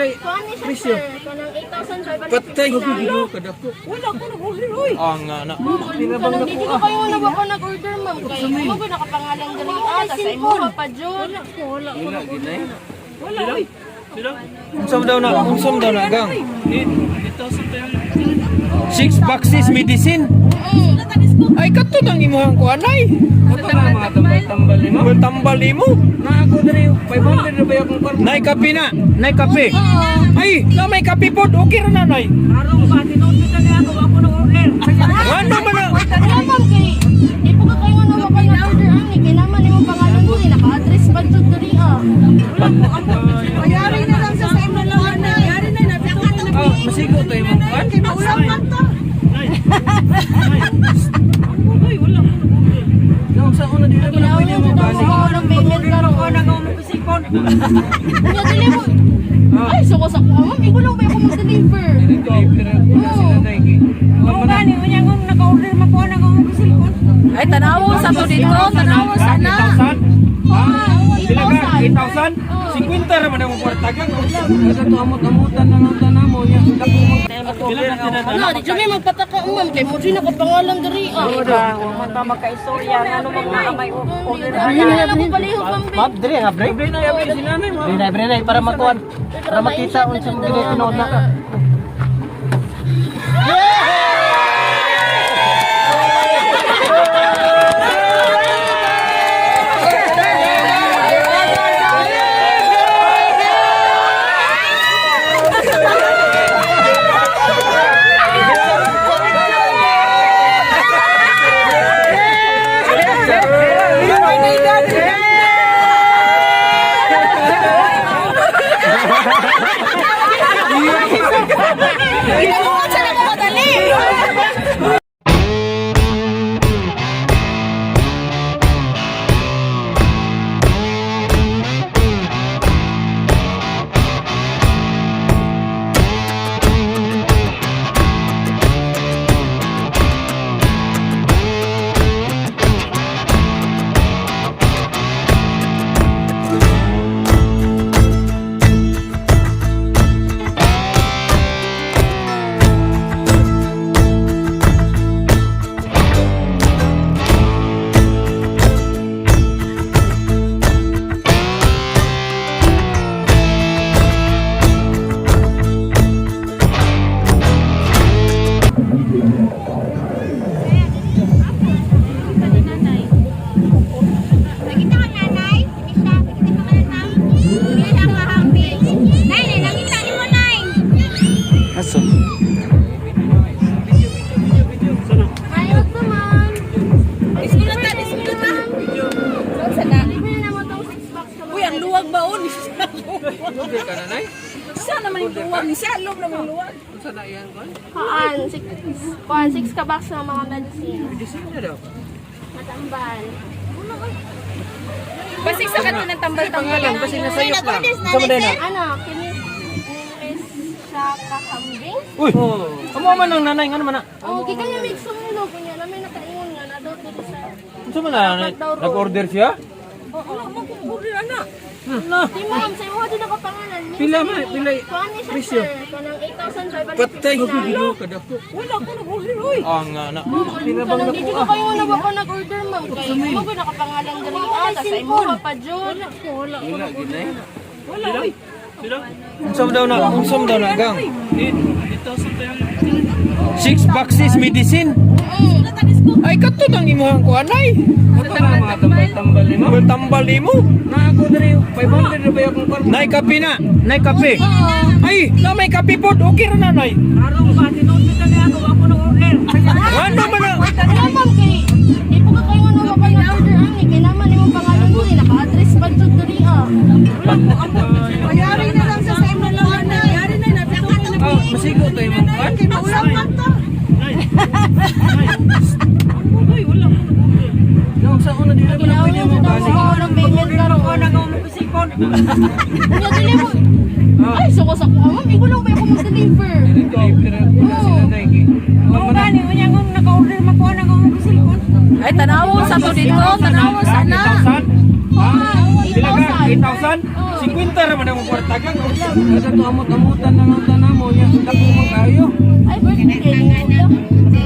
Pila Kuan ni siya, presyo? sir. Kanang 8,559. Patay kadako. Wala ko nag-order oy. Ang ana. Pila bang Kanang dito dako ah? ko kayo na ba nag-order, ma'am? Kay mo ba nakapangalan diri ah, tas sa imo pa jud. Wala ko Wala gid nay. Wala oy. Unsam daw na, unsam daw na gang. Six boxes medicine. Ay kato nang imuhang kuan ay. Kato na mga tambal-tambal nimo. Tambal imo. Na ako diri 500 na ba akong kwarta? Nay kape na, nay kape. Ay, na may kape pod, okay ra na nay. Arong ba tinuod kita niya ako ako nag-order. Ano man na? Wala, ma'am, kay di po ka kayo na ba nag-order ani kay naman imong pangalan diri naka-address pa jud diri ah. Bayari na lang sa same na lang na. Bayari na na. Ah, masigo to imong kwan. Kay maulam man to. Uy, wala ko nag-order. Naong sa una dili ba na pwede Kinahanglan mo jud ang balik. mga ng payment karon. Ko na mo cellphone. Nya dili mo. Ay, suko sa ko, ma'am. Ikaw lang ba ako mag-deliver? Deliver ako na sila nay. Mao gani unya ngon naka-order man ko na mo cellphone. Ay, tanawo sa to dito. Tanawo sa na. 8,000? Pila ka? 8,000. 8,000? 50 ra man ang kwarta gang. Kato to amot-amutan na lang tanamo niya. Dako mo Pila na tinana? Ano, di jud may magpataka, ma'am, kay mo jud nakapangalan diri ah. Wa man ta makaistorya ngano man na may order. Ano na lang ko palihog, ma'am. Ma'am, dire nga, bre. Bre na yabi si nanay mo. Bre na, bre na, para makuan. Para makita unsa mo gid tinuod na. Ginawa sa na madali. Nakita ka nanay? Hindi siya. Nakita ka nanay? Hindi siya kahambing. Nay, nay, nakita ni mo, nay. Aso? Ayos naman. Iskulot ta, iskulot ta. Sa na. Deliver na mo tong 6 box ka. Uy, ang luwag ba on? Order ka nanay? Sa naman yung luwag ni siya, loob naman luwag. Unsa na iyan kon? Kaan, 6 kuan 6 ka box ng mga medicine. Medicine na daw. Matambal. Basig sa kanto ng tambal-tambal. Pangalan basi nasayop lang. Sa man na? Ano, kini ni Miss Shaka Kambing? Uy. Amo man ang nanay ngano man na? Oh, gikan niya may sumulo kunya na may nakaingon nga na daw diri sa Unsa man na nanay? Nag-order siya? Wala man ko order ana. Na. Di ma'am, sa imo jud nakapangalan. Pila man, pila Kuan ni siya, presyo? sir. Kanang 8,559. Patay kadako. Wala ko nag-order oy. Ang ana. Pila bang Kanang dako di ko ah? kayo na ba nag-order, ma'am? Kay mo ba nakapangalan diri ah, tas sa imo pa jud. Wala ko Wala gid nay. Wala oy. Unsam daw na, unsam daw na gang. Six boxes medicine. Ay kato nang imuhang kuan ay. Kato na mga tambal-tambal nimo. Tambal imo. Na ako diri 500 na ba akong kwarta? Nay kape na, nay kape. Ay, na may kape pod, okay ra na nay. Arong ba tinuod kita niya ako ako nag-order. Ano man na? Wala, ma'am, kay di po ka kayo na ba nag-order ani kay naman imong pangalan diri naka-address pa jud diri ah. Bayari na lang sa same na lang na. Bayari na na. Ah, masigo to imong kwan. Kay maulam man to. Uy, wala ko nag-order. Naong sa una dili ba na pwede Kinahanglan mo jud ang balik. mga ng payment karon. Ko na mo cellphone. Unya dili mo. Ay, suko sa kuha, ma'am. Ikaw lang ba ako mag-deliver? Deliver ako na sila na eh. Oo gani unya ngon naka-order makuha na ko og cellphone. Ay, tanawon sa to dito. Tanawon sa na. 8,000? Ha? Pila ka? 8,000. 8,000? 50 raman ang kwarta kang. Kada to amot-amutan na lang tanamo niya. Dako man kayo. Ay, birthday kay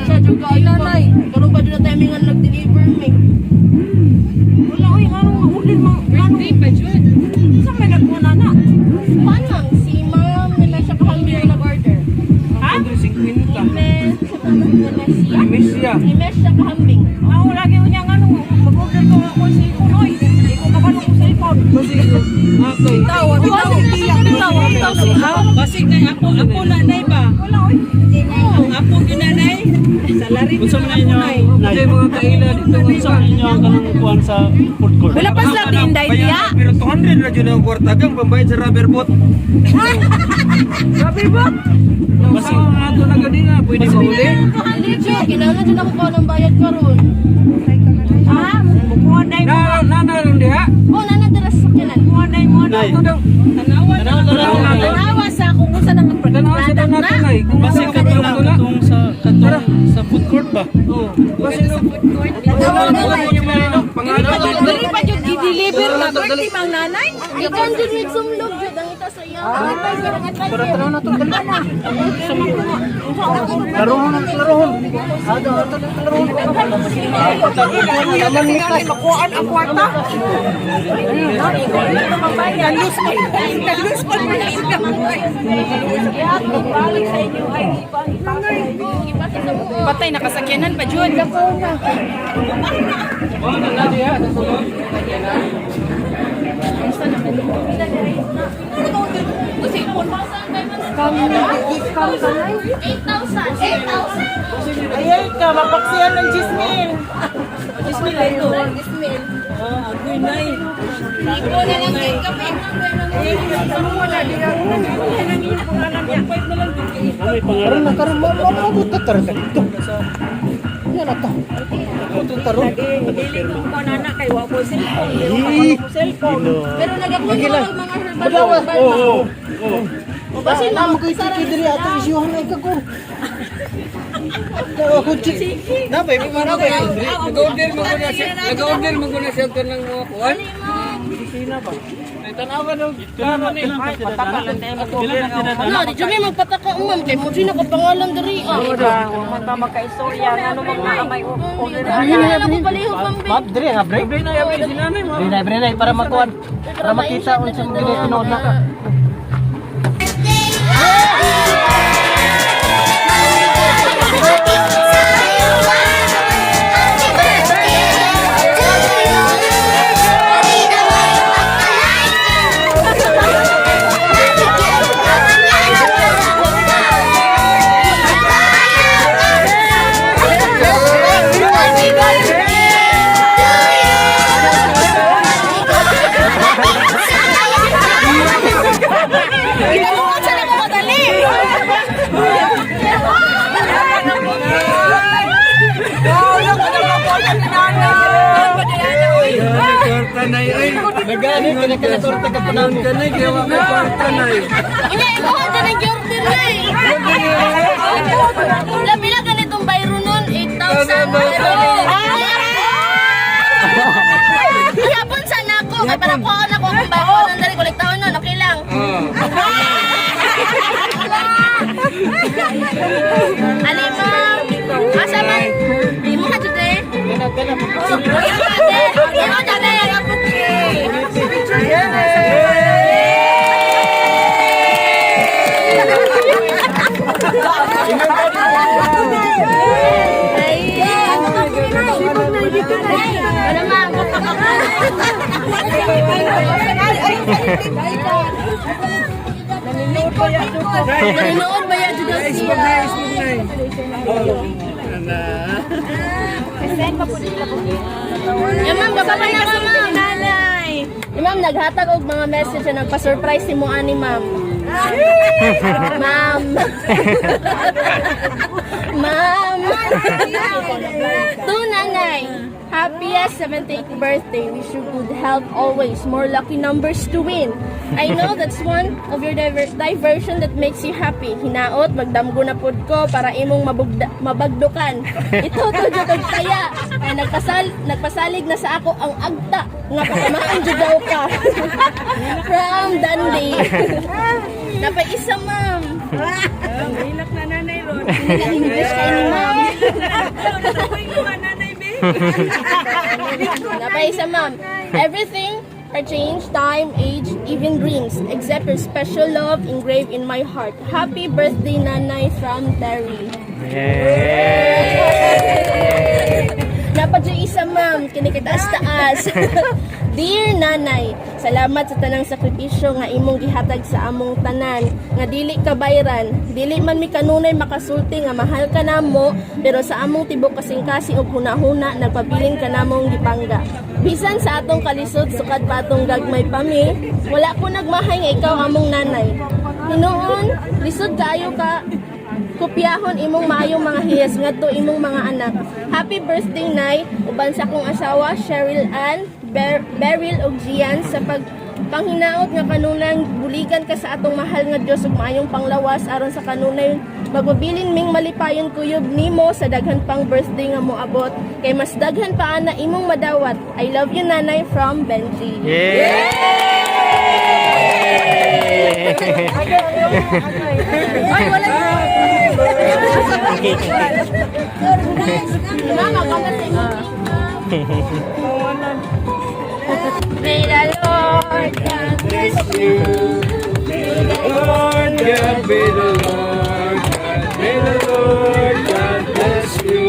Sa jud kayo nanay. Karon pa jud na timing nga nag-deliver me. Wala oy nganong ma-order ma Birthday pa jud. Sa may nagkuha na na. Paano ma'am? Si ma'am nila siya kahambing na nag-order. Ha? 50. Mes, Ni Messia. Si Mes siya kahambing. Ako lagi unya nganong mag-order ko ako cellphone oy. Di ko kabalo ko cellphone. Basig nakay. Tawa bitaw bitaw bitaw si Basig na ako, ako nanay ba? Wala oy. Ang apo ginanay. Salary Unsa man inyo nay. Hindi mga kaila dito nga Unsa man inyo ang kanang kuan sa food court? Wala pa sila tinday diya. Pero 200 ra jud ang kwarta kang pambayad sa rubber boat. Sabi ba? Basig mga ato na gadi na pwede ba uli? Dili jud, kinahanglan jud ako kuha ng bayad karon. Ha? Mukuha na Na na na lang diha. Oh, nana dira sa sakyanan. mo na mo na. Nay. Ato daw. Tanawan. Tanaw na Tanawa sa kung unsa nang Tanaw sa product tanan na. na. Kung Basig sa kato na. katong sa katong sa food court ba? Oh, basig Sa food court. Wala na yung mga pangalan. Dili pa jud gi-deliver ka birthday mang nanay. Gikan jud with sumlog jud ang ita sa iya. Tara tanaw na to dali. Laruhon ang laruhon. Ato ato laruhon. Makuhaan ang kwarta. Nalus pa. Nalus pa na sila. Patay nakasakyanan pa jud. Oh, na na diha sa sulod. Scam 8,000. 8,000. Ayay ka, mapaksiyan ng Jismil. Jismil ay ito. Gismil. Ah, agoy nay. Iko na lang kay kape. May pangalan na karon mo mo mo tatar ka dito. Yan ato. Ato taron. Dili ko kuha na na kay wa ko cellphone. Di ko kabalo ko cellphone. Pero nagakuha og mga herbal. Oo. Oo. O basin Namo kay tiki diri ato isyuhan ay kago. Ako chiki. Na bay may na bay. Nag-order mo ko na siya. Nag-order mo ko na siya kanang mga kuan. Medisina ba? Ay tanawa daw. Klaro ni. Pataka lang tayo mag-order. Ano, di jud may magpataka ma'am kay mo jud nakapangalan diri ah. Wa man ta magkaistorya ngano magmaamay order. Ano na lang ko palihog ma'am. Map diri ha bre. Bre na yabi si nanay mo. Bre na bre na para makuan. Para makita unsa man gid tinuod na. Ginamuot sa namo madali. Kwarta na ay. Nagani kina kwarta ka pa namo. Kanay kaya wa may kwarta na ay. Unya imo dyan ang order na eh. Labi lang ganitong bayro nun, 8,000. Yapon sana ako, kay para kuhaan ako akong bayro nun, dali kolektaon nun, okay lang. Ali ma'am, asa man? Imo ka jud eh. Kana kana. Imo jud eh. Ano ma'am? Nanonood ba yan jud siya? Ya ma'am, baba na ka ma'am. Ya ma'am, naghatag og mga message na nagpa-surprise si mo ani ma'am. Ma'am. Ma'am. To Nanay, happiest 78th birthday. Wish you good health always. More lucky numbers to win. I know that's one of your diversion that makes you happy. Hinaot, magdamgo na pud ko para imong mabagdukan. Ito to jud og taya. Ay nagpasalig na sa ako ang agta nga pakamaan jud daw ka. From Dundee. Napaisa, ma'am. Hilak na nanay ron. English kay ni ma'am. Nakuha yung nanay, be. Napaisa, ma'am. Everything are change, time, age, even dreams, except your special love engraved in my heart. Happy birthday, Nanay, from Terry. Napadyo isa, ma'am, kini taas-taas. Dear Nanay, salamat sa tanang sakripisyo nga imong gihatag sa among tanan, nga dili ka bayran, dili man mi kanunay makasulti nga mahal ka namo, pero sa among tibok kasing-kasing ug hunahuna nagpabilin ka namong gipangga. Bisan sa atong kalisod sukad pa atong gagmay pa mi, wala ko nagmahay nga ikaw among nanay. Hinuon, lisod kaayo ka kopyahon imong maayong mga hiyas ngadto imong mga anak. Happy birthday, Nay, uban sa akong asawa Cheryl Ann, Beryl ug Gian sa pag panghinaot nga kanunang buligan ka sa atong mahal nga Dios ug maayong panglawas aron sa kanunay magpabilin ming malipayon kuyog nimo sa daghan pang birthday nga moabot kay mas daghan pa ana imong madawat. I love you, Nanay, from Benji. Yay! Ay, wala. Mama, kanta sa imong cake. May the Lord God bless you. Lord God be the Lord God, may the Lord God bless you.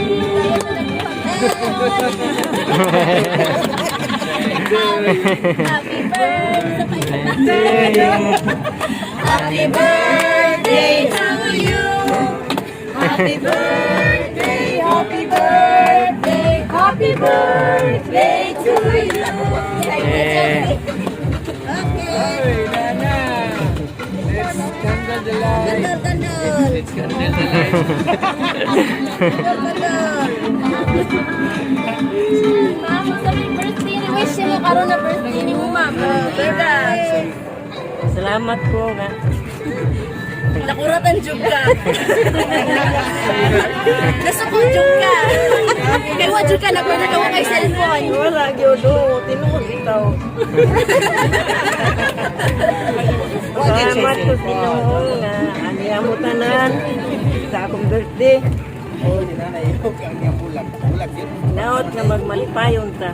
Happy birthday. Happy birthday to you. Happy birthday, happy birthday, happy birthday to you. Yeah. Oy, Nana. Let's candle the light. Let's candle the light. Ma'am, sa may birthday ni wish mo karon na birthday ni mo, ma'am. Salamat po nga. Nakuratan jud ka. Nasukol jud ka. Kay wa jud ka nagorder ka wa kay cellphone. Wala gyud oh, tinuod itaw. Salamat ko Ginoo nga ani amo tanan sa akong birthday. Naot nga magmalipayon ta.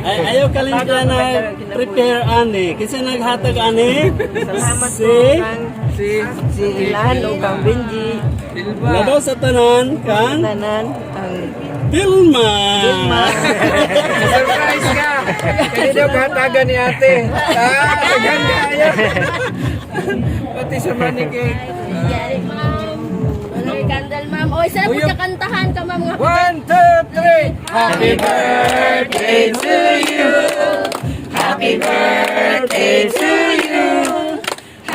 Ay, ayaw kalimtan na prepare ani. Kasi naghatag ani. Salamat Si po kang Si si Ilan o kang Benji Silva. Labaw sa tanan kang tanan ang Vilma. Vilma. Surprise ka! Kaya daw kahatagan ni ate. Ah, daghan kaya. Pati sa manikik. Get it, ma'am. Honor candle, ma'am. Oy, sana po Uyok. siya kantahan ka, ma'am. Nga. One, two, three. Happy birthday to you. Happy birthday to you.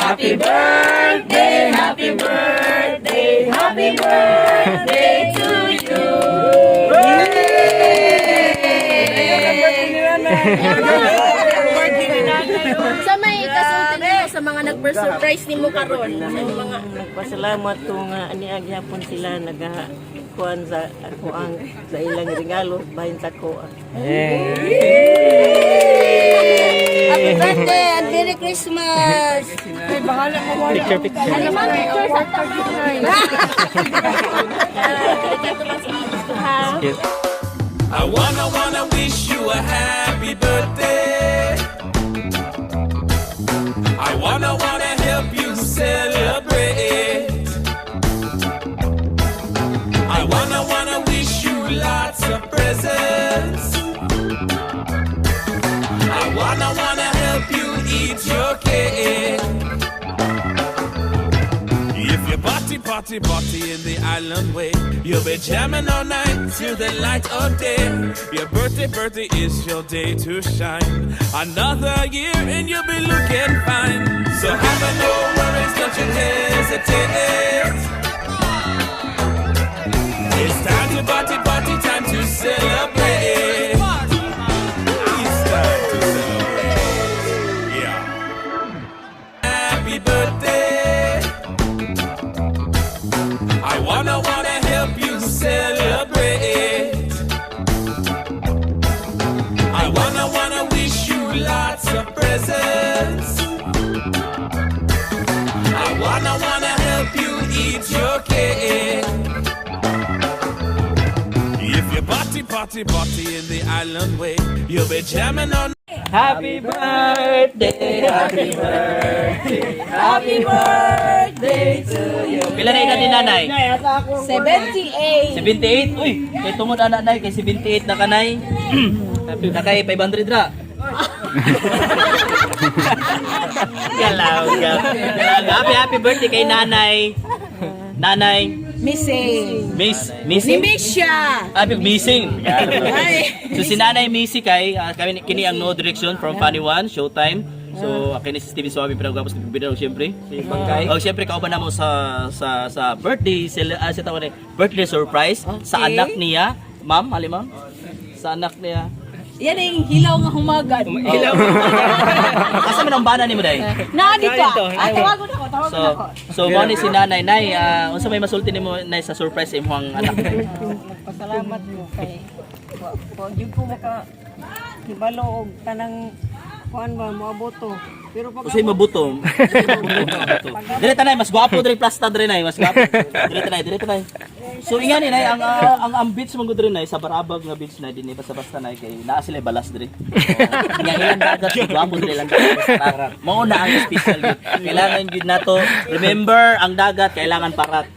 Happy birthday, happy birthday, happy birthday to you. Ayun ang birthday ni Nanay. Sa may kasulti nimo sa mga nag-surprise nimo karon sa imong mga Nagpasalamat ko nga ani agyapon sila naga kuan sa ako ang sa ilang regalo bahin sa ko. Happy birthday and Merry Christmas! Picture, picture. Ano, ma'am, picture sa tabi. Ha. Cute. I wanna wish you a happy birthday. I wanna help you celebrate. I wanna wish you lots of presents. I wanna help you eat your cake. If you party, party, party in the island way, you'll be jamming all night till the light of day. Your birthday, birthday is your day to shine. Another year and you'll be looking fine. So have no worries, don't you hesitate. Wanna wanna help you eat your cake. If you party, party, party in the island way, you'll be jamming on. Happy birthday, happy birthday, happy birthday to you. Pila na edad ni nanay? 78. 78? Uy, kay tungod ana nay, kay 78 na kanay. Na kay 500 ra. Galaw, galaw. Happy, happy birthday kay nanay. Nanay, Missing. Miss, Missing? Misha. Ah, missing. Ay. So si Nanay Missy kay kami kini ang No Direction from Funny One Showtime. So kini si Steven Suave pero gapos bibida siyempre. Si Bangkay. Oh, siyempre kauban namo sa birthday sila sa tawag ni birthday surprise sa anak niya. Ma'am, ali ma'am. Sa anak niya. Yan ang hilaw nga humagad. Hilaw. Asa man ang bana nimo day? Na dito. Ah, tawagon ako, tawagon So ako. so mao ni si Nanay Nay, unsa may masulti nimo nay sa surprise sa imong anak? Pasalamat mo kay wa jud ko maka hibalo og tanang kuan ba moaboto. Pero pag Usay mabuto. Dire tanay mas gwapo dire plasta dire nay, mas gwapo. Dire tanay, dire tanay. So ingani nay ang ang beach man gud dire nay sa Barabag nga beach nay dinhi basta-basta nay kay naa sila balas dire. Nga ilang dagat gwapo dire ilang dagat. Basta mao na ang special gyud. Kailangan gyud nato remember ang dagat kailangan parat.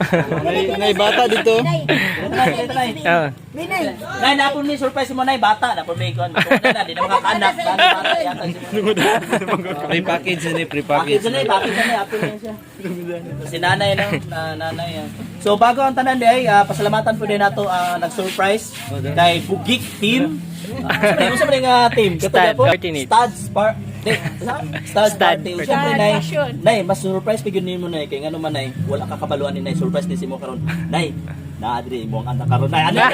Nay bata dito. Dire tanay, dire tanay. Oh. Nay napon mi surprise mo nay bata napon mi kon. Na di na makakaanak bata yata si Pre-package na ni, Bakit pre-package. na eh, bakit na eh, apil na siya. Si nanay no, na nanay. Ah. So bago ang tanan di ay pasalamatan po din nato ang nag-surprise kay Bugik Team. Sa ba nga team? Stud po? Party. Studs par di, Studs Stud Party. Party. Siyempre nay, nay mas surprise pa gyud nimo nay kay ngano man nay, wala ka kabaluan ni nay surprise ni si mo karon. Nay, naadri mo ang anak karon nay. Ano ka?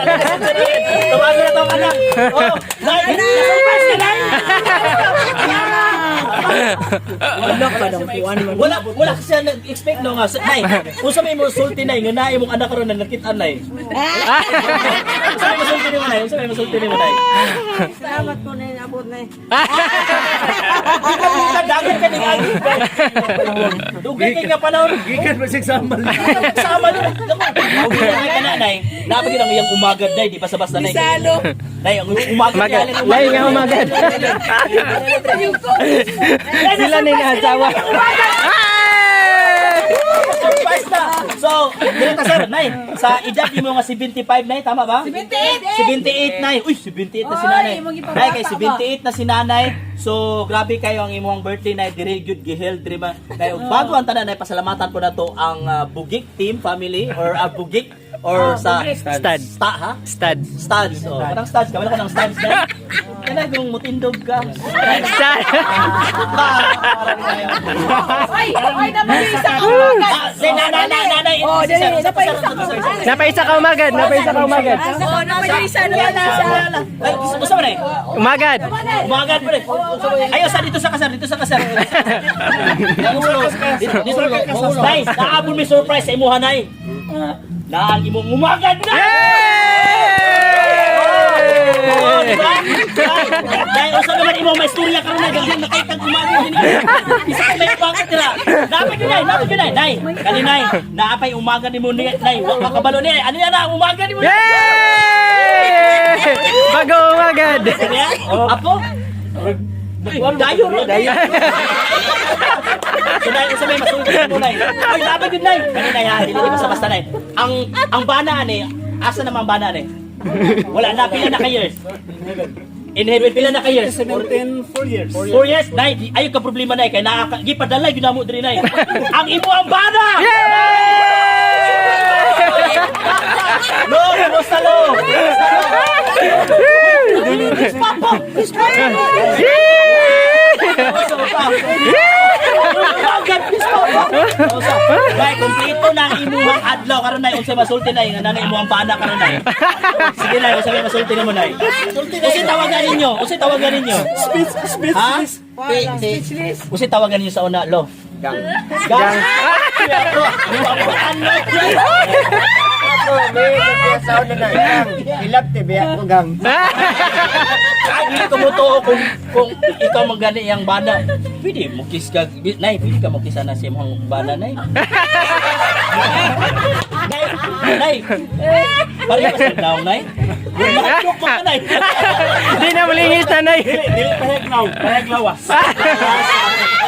Tawagan na tong anak. Oh, nay, na-surprise ka nay. Wala pa daw kuan man. Wala wala kasi siya nag-expect no nga. Nay, unsa may mo sulti nay nga naay imong anak karon na nakit-an nay. Unsa may mosulti nimo nay? Unsa may mosulti nimo nay? Salamat ko na inabot na. Gikan dagan ka ning agi. Dugay kay nga panahon. Gikan pa siya samal. Sama no. Dugay ka na nay. Naa pa gyud ang iyang umagad nay, di basta-basta nay. Bisalo. Nay, ang umagad Umagad. niya, Nay, nga umagad. Sila na yung asawa. Surprise na. So, dito ta sir, nay, sa edad nimo nga 75 nay, tama ba? 78. 78 nay. Uy, 78 na si Oy, nanay. imong gipabata Nay, kay ba? 78 na si nanay. So, grabe kayo ang imong birthday nay diri gyud giheld diri ba. Kay ug bago ang tanan nay pasalamatan po nato ang Bugik team family or Bugik or sa Stud. Sta ha? Stud. Studs. Oh, parang studs ka. Wala ka ng studs na. Kana kung mutindog ka. Stud. Ay, ay, dapat yung isa ka umagad. Ah, nanay, nanay, nanay. Oh, dali, dapat yung isa ka umagad. Napaisa ka umagad. Napaisa ka umagad. Oh, dapat yung isa, dapat yung isa. Ay, usa man eh. Umagad. Umagat pa rin. Ay, usa dito sa kasar, dito sa kasar. Dito, dito. Nay, naabon may surprise sa imuha nay. Na ang imong umagat na. Oo, di ba? Nay, usa naman imong may istorya karon na daghan nakitang umagat din. Isa ka may umagat dira. Dapat yun nay, dapat yun nay. Nay, kani nay, naapay umaga nimo ni nay, wa ka kabalo ni. Ano yan na umaga nimo? Yay! Bago umagad. Apo? Dayo ro. Dayo. So nay, usa may masulti mo nay. Ay, dapat yun nay. Kani nay ha, dili basta-basta nay. Ang bana ani, asa naman ang bana ani? Wala na pila na ka years. In heaven pila na ka years? 17, 4 years. 4 years, nay, ayo ka problema nay kay naa gipadala gyud namo diri nay. Ang imo ang bana. Lo, kumusta lo? Papa! Nay, kompleto na ang imuhang adlaw karon nay unsa masulti nay nga nanay imong bana karon nay. Sige nay, unsa may masulti nimo nay? Unsay tawagan ninyo? Unsay tawagan ninyo? Speech, speech, Ha? Unsay tawagan ninyo sa una, lo? Gang. Gang. Ano? Ako, may kapiyasaw na na. Gang, hilap te, biya ko gang. Ay, dili ko mo to kung ikaw magani yang bana. Pwede mo kiss ka, nay, pwede ka mo kiss na sa imong bana, nay. Nay, nay. Pareho sa daw, nay. Mahadlok pa ka, nay. Di na malingis nanay. Dili, dili paheg now, paheg lawas.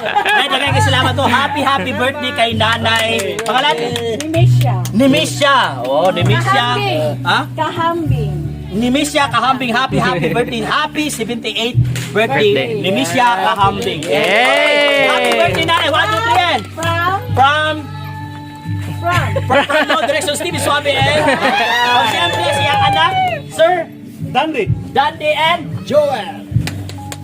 Nay, daghang kay salamat to. Happy happy birthday kay Nanay. Pangalan? Nimisha. Nimisha. Oh, Nimisha. Ha? Kahambing. Nimisha Kahambing, happy happy birthday. Happy 78th birthday. Nimisha Kahambing. Yay! Happy birthday, Nanay. 1, 2, 3, and From? From From. from No Direction Stevie Suave and oh, siyempre siyang anak, Sir Dandy. Dandy and Joel.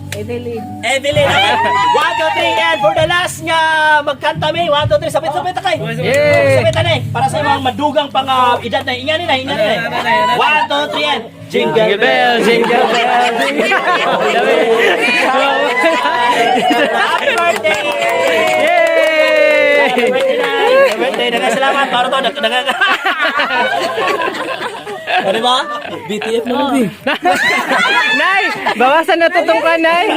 Evelyn. Evelyn. 1, 2, 3, and for the last nga magkanta mi. 1, 2, 3, sabit-sabit na kay. Yay! Sabit na eh. Para sa mga madugang pang edad na. Ingani na, ingani na. 1, 2, 3, and Jingle Jingle bell, jingle bell, jingle bell. Happy birthday! Yay! Happy birthday, Nay! Happy birthday! Daghang salamat! Para to, daghang... O, di ba? BTF na rin. Nay, bawasan na to tong kanay.